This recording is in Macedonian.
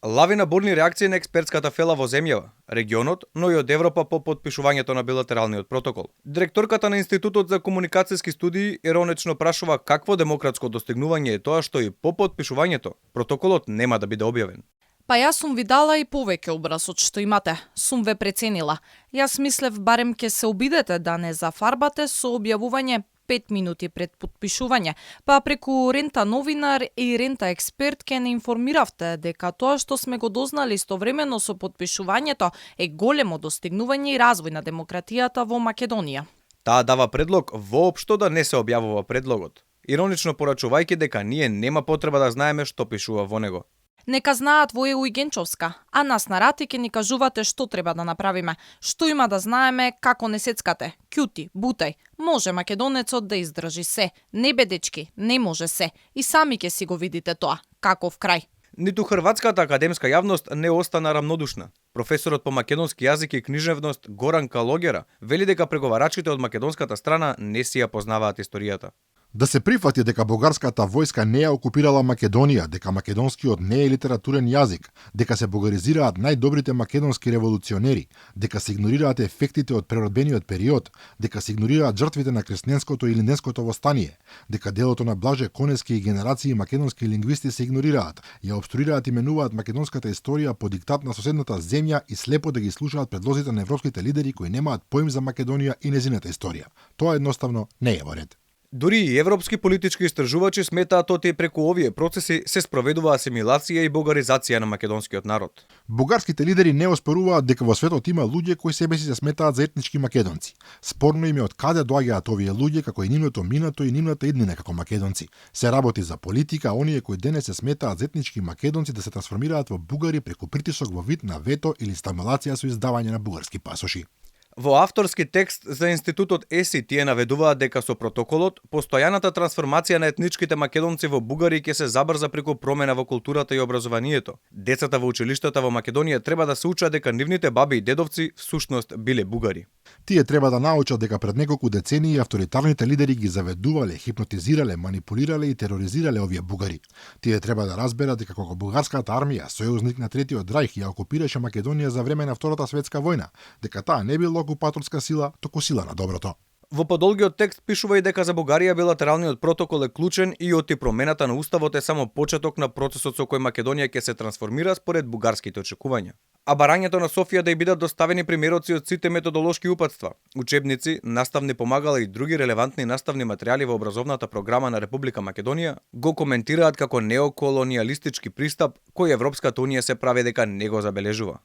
Лавина бурни реакции на експертската фела во земјава, регионот, но и од Европа по потпишувањето на билатералниот протокол. Директорката на Институтот за комуникацијски студии иронично прашува какво демократско достигнување е тоа што и по потпишувањето протоколот нема да биде објавен. Па јас сум ви дала и повеќе образ од што имате. Сум ве преценила. Јас мислев барем ке се обидете да не зафарбате со објавување 5 минути пред потпишување, па преку Рента новинар и Рента експерт ке не информиравте дека тоа што сме го дознали истовремено со потпишувањето е големо достигнување и развој на демократијата во Македонија. Таа дава предлог воопшто да не се објавува предлогот, иронично порачувајќи дека ние нема потреба да знаеме што пишува во него. Нека знаат во ЕУ и Генчовска, а нас на рати ке ни кажувате што треба да направиме, што има да знаеме, како не сецкате. Кјути, бутај, може македонецот да издржи се. Не бе дечки, не може се. И сами ке си го видите тоа, каков крај. Ниту хрватската академска јавност не остана рамнодушна. Професорот по македонски јазик и книжевност Горан Калогера вели дека преговарачите од македонската страна не си ја познаваат историјата. Да се прифати дека бугарската војска не ја окупирала Македонија, дека македонскиот не е литературен јазик, дека се бугаризираат најдобрите македонски револуционери, дека се игнорираат ефектите од преродбениот период, дека се игнорираат жртвите на крстенското и линденското востание, дека делото на Блаже Конески и генерации македонски лингвисти се игнорираат, ја обструираат и менуваат македонската историја по диктат на соседната земја и слепо да ги слушаат предлозите на европските лидери кои немаат поим за Македонија и незината историја. Тоа едноставно не е во ред. Дури и европски политички истражувачи сметаат оти преку овие процеси се спроведува асимилација и бугаризација на македонскиот народ. Бугарските лидери не оспоруваат дека во светот има луѓе кои себе си се сметаат за етнички македонци. Спорно им е од каде доаѓаат овие луѓе како и нивното минато и нивната иднина како македонци. Се работи за политика, оние кои денес се сметаат за етнички македонци да се трансформираат во бугари преку притисок во вид на вето или стимулација со издавање на бугарски пасоши. Во авторски текст за Институтот ЕСИ тие наведуваат дека со протоколот постојаната трансформација на етничките македонци во бугари ќе се забрза преку промена во културата и образованието. Децата во училиштата во Македонија треба да се учат дека нивните баби и дедовци всушност биле бугари. Тие треба да научат дека пред неколку децении авторитарните лидери ги заведувале, хипнотизирале, манипулирале и тероризирале овие бугари. Тие треба да разберат дека кога бугарската армија, сојузник на Третиот рајх, ја окупираше Македонија за време на Втората светска војна, дека таа не била окупаторска сила, туку сила на доброто. Во подолгиот текст пишува и дека за Бугарија билатералниот протокол е клучен и оти промената на уставот е само почеток на процесот со кој Македонија ќе се трансформира според бугарските очекувања. А барањето на Софија да ја бидат доставени примероци од сите методолошки упатства, учебници, наставни помагала и други релевантни наставни материјали во образовната програма на Република Македонија го коментираат како неоколонијалистички пристап кој Европската унија се прави дека не го забележува.